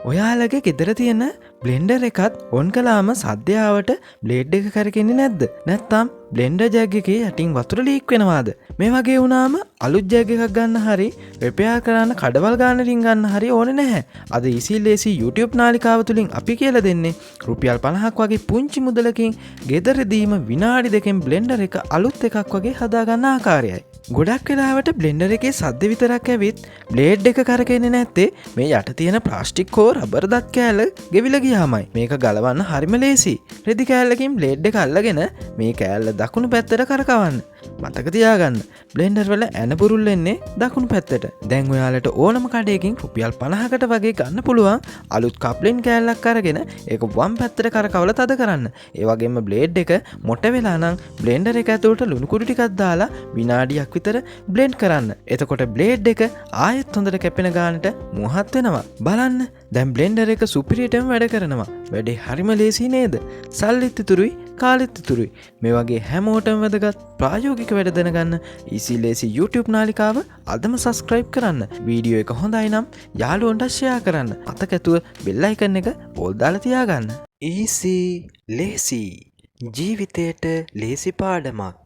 ඔයාලගේ ගෙදර තියෙන බ්ලෙන්ඩර් එකත් ඔන් කළාම සද්දය ආවට බ්ලේඩ් එක කරකෙන්නේ නැද්ද? නැත්නම් බ්ලෙන්ඩර් ජග් එකේ යටින් වතුර ලීක් වෙනවාද? මේ වගේ වුණාම අලුත් ජග් එකක් ගන්න හරි රිපෙයාර් කරන්න කඩවල් ගාන රින්ගන්න හරි ඕනේ නැහැ. අද ඊසි ලේසි YouTube නාලිකාව තුලින් අපි කියලා දෙන්නේ රුපියල් 50ක් වගේ පුංචි මුදලකින් ගෙදරදීම විනාඩි 2කින් බ්ලෙන්ඩර් එක අලුත් එකක් වගේ හදාගන්න ආකාරයයි. ගොඩක් වෙලාවට බ්ලෙන්ඩර් එකේ සද්ද විතරක් ඇවිත් බ්ලේඩ් එක කරකෙන්නේ නැත්තේ මේ යට තියෙන ප්ලාස්ටික් හෝ රබර් දත් කෑල්ල ගෙවිලා ගියාමයි. මේක ගලවන්න හරිම ලේසි. රෙදි කෑල්ලකින් බ්ලේඩ් එක අල්ලගෙන මේ කෑල්ල දකුණු පැත්තට කරකවන්න. මතක තියාගන්න, බ්ලෙන්ඩර් වල ඇන බුරුල් එන්නේ දකුණු පැත්තට. දැන් ඔයාලට ඕනම කඩයකින් රුපියල් 50කට වගේ ගන්න පුළුවන් අලුත් කප්ලින් කෑල්ලක් අරගෙන ඒක වම් පැත්තට කරකවලා තද කරන්න. ඒ වගේම බ්ලේඩ් එක මොට වෙලා නම් බ්ලෙන්ඩර් එක ඇතුළට ලුණු කුඩු ටිකක් දාලා විනාඩියක් විතර බ්ලෙන්ඩ් කරන්න. එතකොට බ්ලේඩ් එක ආයෙත් හොඳට කැපෙන ගානට මුවහත් වෙනවා. බලන්න, දැන් බ්ලෙන්ඩර් එක සුපිරියටම වැඩ කරනවා. වැඩේ හරිම ලේසි නේද? සල්ලිත් ඉතුරුයි, කාලෙත් ඉතුරුයි. මේ වගේ හැමෝටම වැදගත් ප්‍රායෝගික වැඩ දැනගන්න ඊසි ලේසි YouTube නාලිකාව අදම සබස්ක්‍රයිබ් කරන්න. වීඩියෝ එක හොඳයි නම් යාළුවන්ට ෂෙයා කරන්න. මතක ඇතුව බෙල් අයිකන් එක ඕල් දාලා තියාගන්න. ඊසි ලේසි, ජීවිතයට ලේසි පාඩමක්.